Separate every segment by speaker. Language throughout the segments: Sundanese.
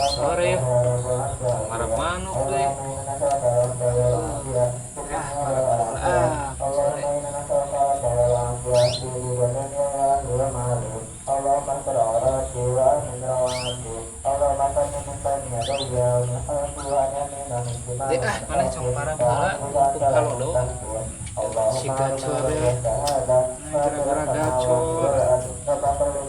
Speaker 1: Sore ya. Ngarep manuk deh. Ah, sore. Deh ah, mana cong parah heula mumpung kalodo. Si gacor ya. Nah, gara-gara gacor. Ah, parah parah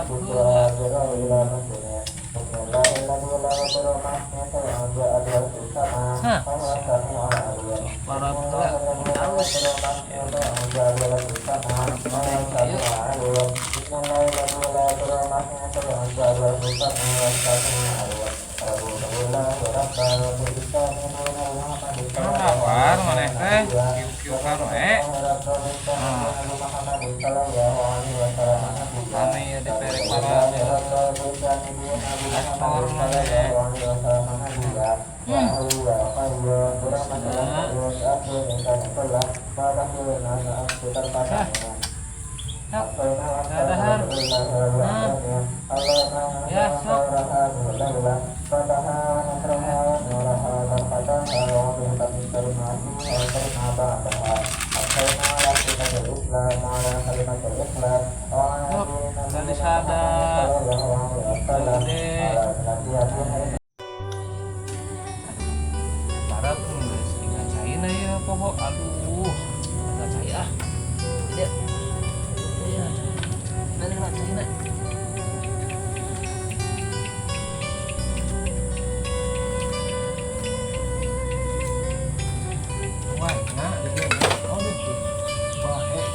Speaker 1: heula. Hah, parah heula. Aus. Ayo. Nawar maneh teh kieu-kieu we. Kami ya dipere para aktor maneh. Hah. Dadahar. Nah. Ya, sok. Sok, tadi sada. Gede. Parah geus tinggal caina ya poho. Aduh, ada cai ah. Tidak. Iya. Ada lah caina. Wah, nah, ini. Oh, ini. Wah, eh.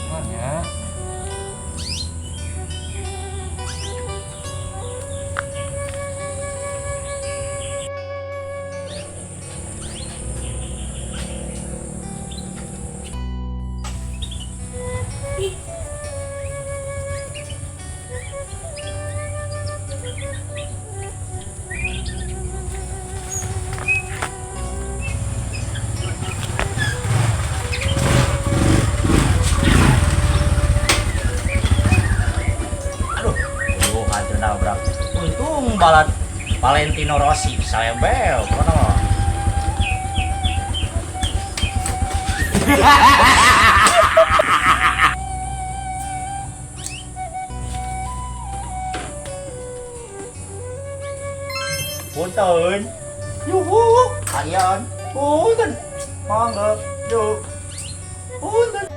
Speaker 1: Mana ya?
Speaker 2: Aduh, hancur nabrak. Untung balat Valentino Rossi salembel, pokoknya mah. Punten. Yuhu, kalian. Punten. Mangga, yuk. Punten.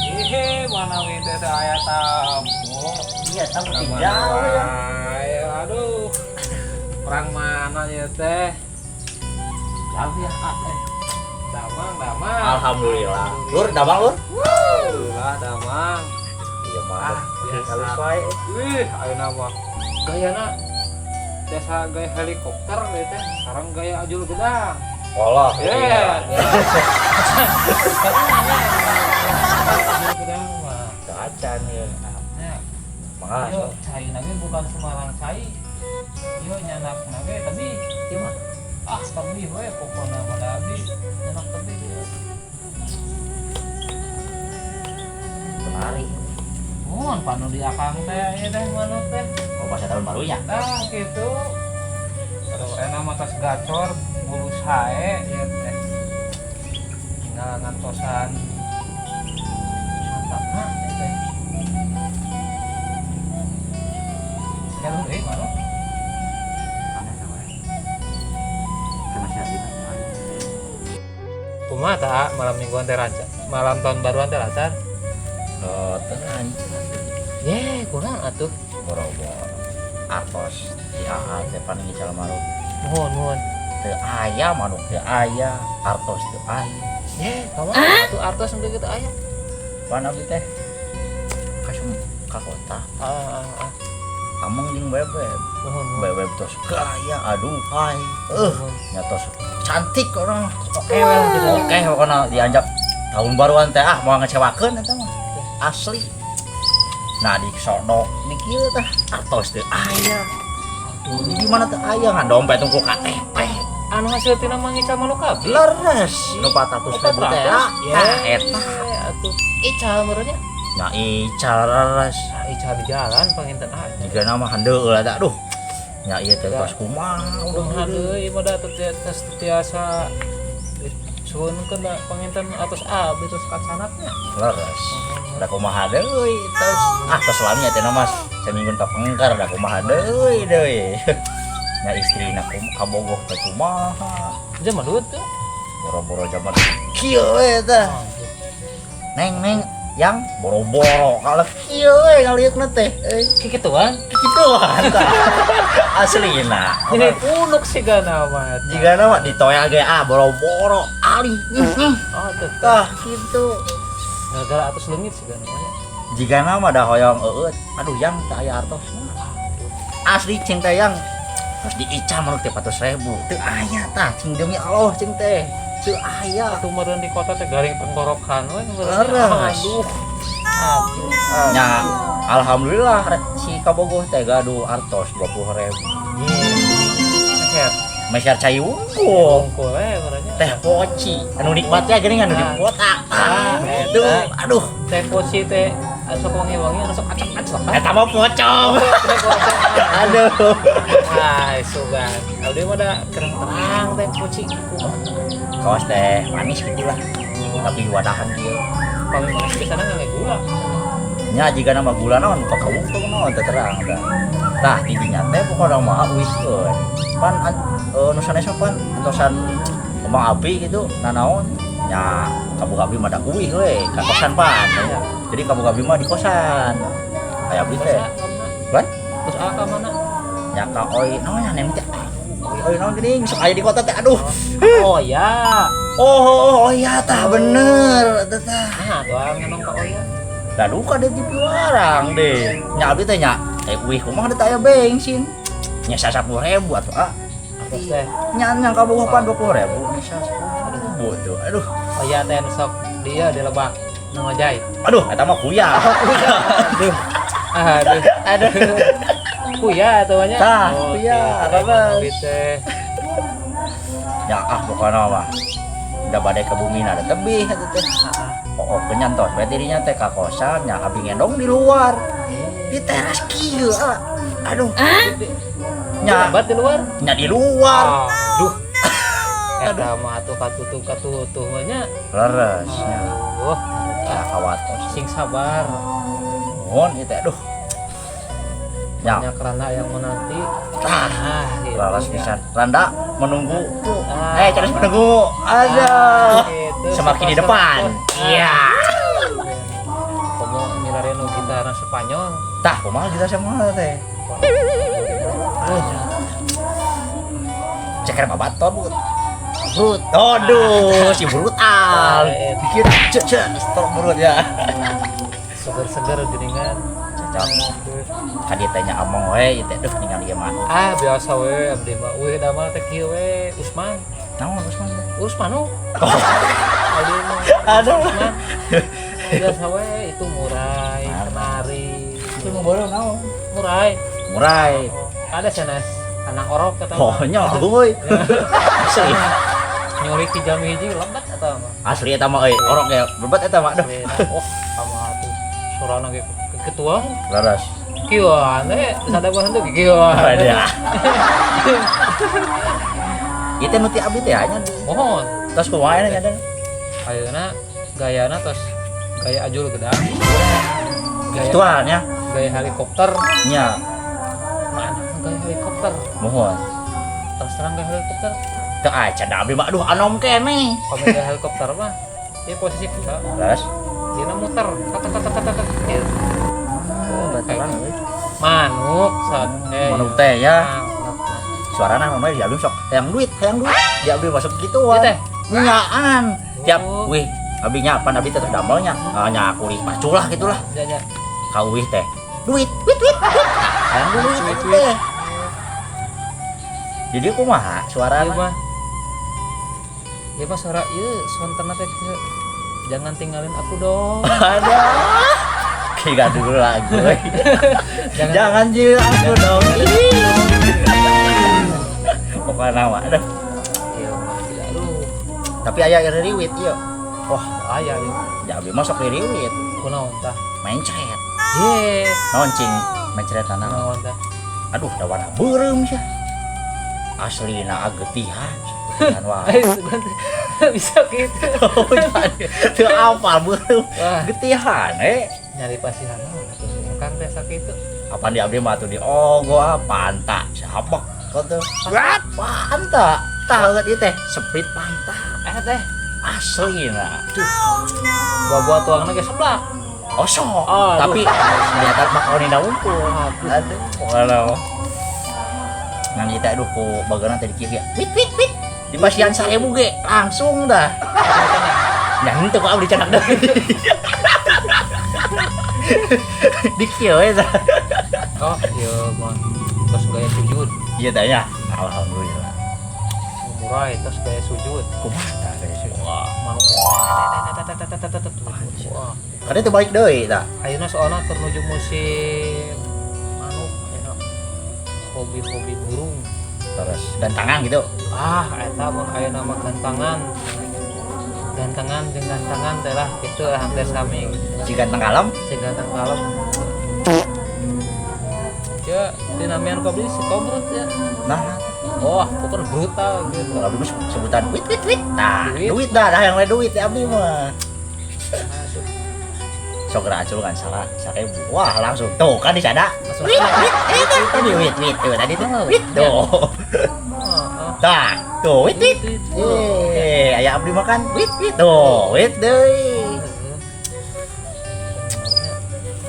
Speaker 1: Hehe, mana we teh teh aya tamu.
Speaker 2: Iya, tamu
Speaker 1: Perang mana
Speaker 2: jauh ya.
Speaker 1: wae, aduh. Perang mana ya teh?
Speaker 2: Jauh ya, ah, eh.
Speaker 1: Damang, damang.
Speaker 2: Alhamdulillah. Lur, damang lur.
Speaker 1: Alhamdulillah, damang.
Speaker 2: Iya mah.
Speaker 1: Ah, biasa.
Speaker 2: Halus wae.
Speaker 1: Wih, ayeuna mah gayana biasa gaya helikopter we teh, sekarang gaya ajul gedang.
Speaker 2: Walah.
Speaker 1: Iya. Ajul gedang mah.
Speaker 2: Acan ya.
Speaker 1: Ya,
Speaker 2: Mangga.
Speaker 1: yo cai nage bukan sembarang cai. Yo nyanak nage tapi
Speaker 2: Iya mah.
Speaker 1: ah tebih we pokona mah da abdi nyanak tebih ya.
Speaker 2: Menarik.
Speaker 1: Mun panu di akang teh ieu teh manuk teh.
Speaker 2: Oh, bahasa tahun barunya.
Speaker 1: Nah, gitu. Aduh, enak mah tos gacor bulus hae ieu teh. Tinggal ngantosan mantapna ieu teh. Sekarang deui manuk.
Speaker 2: Aneh sama. Sama siapa?
Speaker 1: Kumaha tah malam mingguan teh lancar? Malam tahun baruan teh lancar?
Speaker 2: Oh, tenang.
Speaker 1: Ye, kurang atuh.
Speaker 2: Boro-boro. Artos di AA teh paling ngical manuk.
Speaker 1: Nuhun, nuhun.
Speaker 2: Teu aya manuk teu aya, artos teu aya.
Speaker 1: Ye, kumaha atuh artos sampai kitu aya.
Speaker 2: Pan abdi teh kasum ka kota.
Speaker 1: Ah, ah, ah.
Speaker 2: Ameng jeung bebeb.
Speaker 1: Nuhun, nuhun.
Speaker 2: Bebeb tos gaya, aduh hai.
Speaker 1: Nuhun.
Speaker 2: Nya tos cantik orang.
Speaker 1: Oke we lah gitu.
Speaker 2: Oke, pokoknya dianjak tahun baruan teh ah mau ngecewakeun eta mah. Asli. Nah di sodok di kieu tah artos teu aya. Di mana teh aya ngan dompet tungku KTP.
Speaker 1: Anu hasil tina mangical manuk abdi.
Speaker 2: Leres nu 400.000 teh.
Speaker 1: Ya.
Speaker 2: Tah eta.
Speaker 1: Atuh ical meureun nya.
Speaker 2: Nya ical leres.
Speaker 1: Ah, ical di jalan panginten ah.
Speaker 2: Jika nama handeueul eta aduh. Nya ieu teh tos kumaha
Speaker 1: Kumaha deui mah da teu tos tiasa suhunkeun da panginten atos abdi terus kacanaknya.
Speaker 2: Leres. Da kumaha deui tos. Ah tos lami teh Mas. Seminggu kapengker da kumaha deui deui. Nya istrina kabogoh teh kumaha.
Speaker 1: Zaman duit tuh.
Speaker 2: Boro-boro zaman kieu we tah. Neng neng yang boro-boro kalau kieu we ngaliukna teh.
Speaker 1: Kikituan.
Speaker 2: Kikituan tah. Aslina.
Speaker 1: Ini unuk sih gana mah.
Speaker 2: Jigana mah ditoya ge ah boro-boro alih.
Speaker 1: Oh, tuh.
Speaker 2: Tah kitu.
Speaker 1: Gara-gara atas leungit sih gana mah.
Speaker 2: Jigana mah da hoyong eueut. Aduh yang teu aya artosna. Asli cing teh yang terus diical manuk teh 400.000. Teu aya tah cing demi Allah cing teh. Teu aya.
Speaker 1: Atuh meureun di kota teh garing tenggorokan we.
Speaker 2: Leres.
Speaker 1: Aduh. Aduh.
Speaker 2: Nya alhamdulillah si kabogoh teh gaduh artos 20.000.
Speaker 1: Meser.
Speaker 2: Meser cai unggul.
Speaker 1: Unggul we meureunnya.
Speaker 2: Teh poci. Anu nikmatnya geuning anu di kotak.
Speaker 1: Ah,
Speaker 2: Aduh, aduh.
Speaker 1: Teh poci teh anu sok wangi-wangi anu sok acak-acak.
Speaker 2: Eta mah pocong. Aduh.
Speaker 1: Ah, sugan. Abdi mah da kerang terang teh poci.
Speaker 2: Kawas teh manis gitu lah. Tapi wadahan kieu.
Speaker 1: Paling manis biasana nggak gula.
Speaker 2: Nya jika nama gula naon kok kawungtung naon teh terang tah. Tah tidinya teh pokona mah uihkeun. Pan nu sanesna pan antosan kembang api gitu nanaon nya kabogoh abdi mah da uih we ka kosan pan. Jadi kabogoh abdi mah di kosan. Aya abdi teh. Pan?
Speaker 1: Terus ka mana?
Speaker 2: Nya ka oi naon nya neng teh. Oi naon geuning sok aya di kota teh aduh.
Speaker 1: Oh ya.
Speaker 2: Oh, oh iya tah bener teh tah.
Speaker 1: Nah, tuh ngenong ka oya.
Speaker 2: Lah duka deh di piwarang deh. Nya abdi teh nya uih kumaha teh aya bensin. Nya 10.000 atuh ah.
Speaker 1: Terus teh
Speaker 2: Nya nya kabogoh pan 20.000 nya 10.000 tuh. Aduh.
Speaker 1: Oya teh sok dia di lebak nu ngojay.
Speaker 2: Aduh, eta mah kuya.
Speaker 1: Aduh. Aduh.
Speaker 2: Aduh.
Speaker 1: Kuya atuh nya.
Speaker 2: Tah, kuya,
Speaker 1: abdi teh.
Speaker 2: Ya ah pokona mah. Udah badai ke bumi ada tebih eta teh. Oh, kenyan tos we dirinya teh ka kosan nya abdi ngendong di luar. Di teras kieu ah. Aduh.
Speaker 1: Nya di luar?
Speaker 2: Nya di luar.
Speaker 1: Aduh. Eta mah atuh katutup mah nya.
Speaker 2: Leres nya.
Speaker 1: Oh,
Speaker 2: ya kawatos.
Speaker 1: Sing sabar.
Speaker 2: Nuhun ieu teh aduh. Ya.
Speaker 1: Banyak randa yang menanti.
Speaker 2: Ah,
Speaker 1: gitu.
Speaker 2: Leres pisan. Randa menunggu.
Speaker 1: Ah.
Speaker 2: Terus menunggu. Aduh.
Speaker 1: Gitu.
Speaker 2: Semakin di depan. Iya.
Speaker 1: Komo milarian nu gitar Spanyol.
Speaker 2: Tah, kumaha gitar sama teh? Ceker babaton, Brut. Brut. Aduh, si brutal. Dikit cek cek stop brut ya.
Speaker 1: Seger-seger geuningan.
Speaker 2: Cocok. Ka dieu teh nya among we ieu teh duh ningali ieu mah.
Speaker 1: Ah, biasa we abdi mah. Weh damel teh kieu we Usman.
Speaker 2: Naon Usman teh?
Speaker 1: Usman oh.
Speaker 2: Oh.
Speaker 1: Abdi mah.
Speaker 2: Aduh.
Speaker 1: Usman. Biasa we itu murai, kenari.
Speaker 2: Itu mau borong naon?
Speaker 1: Murai.
Speaker 2: Murai.
Speaker 1: Ada sanes anak orok kata.
Speaker 2: Oh, nya euy. Asli.
Speaker 1: Nyuri ti jam hiji lebat eta mah.
Speaker 2: Asli eta mah euy, orok ge lebat eta mah aduh.
Speaker 1: Oh, sama tuh sorana ge ketua.
Speaker 2: Leres.
Speaker 1: Kieu ane sada bahan tuh kieu.
Speaker 2: Ada. Ieu teh nu ti abdi teh nya.
Speaker 1: Mohon.
Speaker 2: Tos kumaha nya dan?
Speaker 1: Ayeuna gayana tos gaya ajul gedang. Gaya
Speaker 2: Gituan nya.
Speaker 1: Gaya helikopter.
Speaker 2: Nya.
Speaker 1: Mana gaya helikopter?
Speaker 2: Mohon.
Speaker 1: Terus terang gaya helikopter.
Speaker 2: Teu acan da abdi mah aduh anom keneh.
Speaker 1: Kalau gaya helikopter mah dia posisi kita.
Speaker 2: Leres.
Speaker 1: Dia muter. Tat tat tat tat tat. Gitu.
Speaker 2: Oh, bataran euy.
Speaker 1: Manuk sat.
Speaker 2: Manuk teh ya. Suarana mah di abdi sok hayang duit, hayang duit. Di abdi masuk gituan.
Speaker 1: Ieu teh.
Speaker 2: Nyaan. Tiap wih abdi nya pan abdi teh damelnya. Nya kulih paculah gitulah.
Speaker 1: Ya nya.
Speaker 2: Ka uih teh. Duit, duit, duit. Hayang duit teh. Jadi kumaha suarana?
Speaker 1: Ieu mah. Ieu mah suara ieu sontena teh jangan tinggalin aku dong.
Speaker 2: Ada. Kayak dulu lagu. Jangan jiwa aku dong. Pokoknya mah aduh.
Speaker 1: Ieu mah tidak, aduh.
Speaker 2: Tapi aya ririwit ieu.
Speaker 1: Wah, aya ieu.
Speaker 2: Ya abdi mah sok ririwit.
Speaker 1: Kunaon tah?
Speaker 2: Mencret.
Speaker 1: Ye.
Speaker 2: Naon cing mencret naon?
Speaker 1: Naon tah?
Speaker 2: Aduh, da warna beureum sia. Aslina getihan. Getihan wae.
Speaker 1: Eh, bisa gitu.
Speaker 2: Oh, jadi teu apal beureum.
Speaker 1: Wah,
Speaker 2: Getihan eh.
Speaker 1: nyari pasihan naon atuh Kang teh sakitu.
Speaker 2: Apa di abdi mah tuh di ogo ah, panta siapa kau tuh?
Speaker 1: What?
Speaker 2: Panta. Tahu ieu teh Sprite Panta.
Speaker 1: Eh teh,
Speaker 2: Asli nah.
Speaker 1: buah-buah tuangna ge seblak.
Speaker 2: Osok.
Speaker 1: Aduh.
Speaker 2: Tapi di atas makaroni daun unggul.
Speaker 1: Aduh.
Speaker 2: Aduh, pokoknya mah. Ngan kita aduh ku bageuna teh di kieu ge. Wit wit wit. Di pasian 1000 ge langsung dah. Nah, henteu ku abdi canak deui. Di kieu we tah.
Speaker 1: Oh, ieu mah tos gaya sujud.
Speaker 2: Iya tah ya. Alhamdulillah.
Speaker 1: Murai tos gaya sujud.
Speaker 2: Kumaha tah gaya sujud?
Speaker 1: Wah, manuk. Wah,
Speaker 2: Kada teu balik deui tah.
Speaker 1: Ayeuna soalna keur nuju musim manuk ayeuna. Hobi-hobi burung.
Speaker 2: Terus gantangan gitu.
Speaker 1: Ah, eta mun ayeuna mah gantangan. Gantangan jeung gantangan teh lah kitu lah hampir sami gitu.
Speaker 2: Si ganteng kalem.
Speaker 1: Si ganteng kalem. Ya, dinamian ku abdi si Tobrut ya.
Speaker 2: Nah,
Speaker 1: Wah, pokoknya brutal gitu.
Speaker 2: kalau abdi mah sebutan wit wit wit. Nah,
Speaker 1: Duit.
Speaker 2: duit dah, dah yang lain duit ya abdi mah.
Speaker 1: Aduh,
Speaker 2: Sok geura acul kan salah 1000. Wah, langsung tuh kan di sana.
Speaker 1: Langsung
Speaker 2: Wit
Speaker 1: salah.
Speaker 2: wit itu tadi wit wit tuh tadi tuh.
Speaker 1: Oh,
Speaker 2: Wit
Speaker 1: iya.
Speaker 2: tuh.
Speaker 1: Oh, oh.
Speaker 2: Tah, tuh wit wit.
Speaker 1: Wit, wit.
Speaker 2: Eh, aya abdi makan wit wit tuh, wit deui.
Speaker 1: Sebenarnya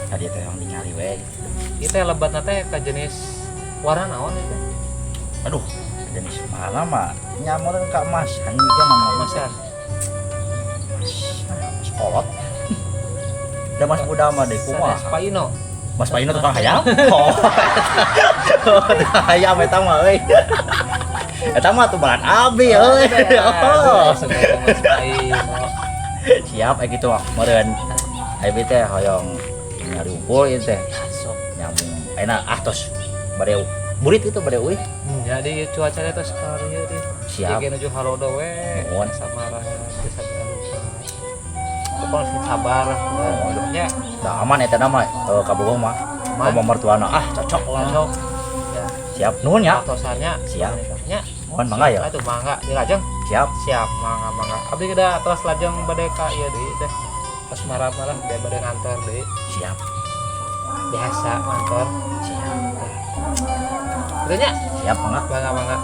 Speaker 2: Tadi teh yang ningali we.
Speaker 1: ieu teh lebatna teh ka jenis warna naon ieu teh?
Speaker 2: Aduh, jenis mana mah nyamuran ka emas, kan juga nama
Speaker 1: Masan.
Speaker 2: Mas, mas kolot. Da mas muda mah deui
Speaker 1: Sanes
Speaker 2: kumaha?
Speaker 1: Paino.
Speaker 2: Mas Paino tukang hayam? Oh, tukang hayam eta mah euy. Eta mah tubalan abdi euy. Oh.
Speaker 1: Mas Paino.
Speaker 2: Siap eh gitu mah meureun. Abi teh hoyong nyari unggul ieu teh.
Speaker 1: Sok.
Speaker 2: Nyambung. Enak ah tos bade burit itu bade euy.
Speaker 1: Jadi cuacanya tos karieu deh.
Speaker 2: Siap.
Speaker 1: Jadi nuju halodo we.
Speaker 2: Nuhun.
Speaker 1: Samara teu sagala rupa. Pokoknya sing sabar.
Speaker 2: Oh,
Speaker 1: Nya,
Speaker 2: Dah aman eta mah kabogoh mah.
Speaker 1: Aman.
Speaker 2: Kamu mertuana ah cocok lah.
Speaker 1: Cocok. Ya,
Speaker 2: Siap nuhun ya.
Speaker 1: waktosannya.
Speaker 2: Siap.
Speaker 1: Nya.
Speaker 2: Nuhun mangga ya.
Speaker 1: Atuh mangga dilajeng.
Speaker 2: Siap.
Speaker 1: Siap, mangga mangga. Abdi kita terus lajeng bade ka ieu deui teh. Pas marah malah dia bade ngantor deui.
Speaker 2: Siap.
Speaker 1: Biasa ngantor.
Speaker 2: Siap.
Speaker 1: Gitu nya.
Speaker 2: Siap mangga.
Speaker 1: Mangga mangga.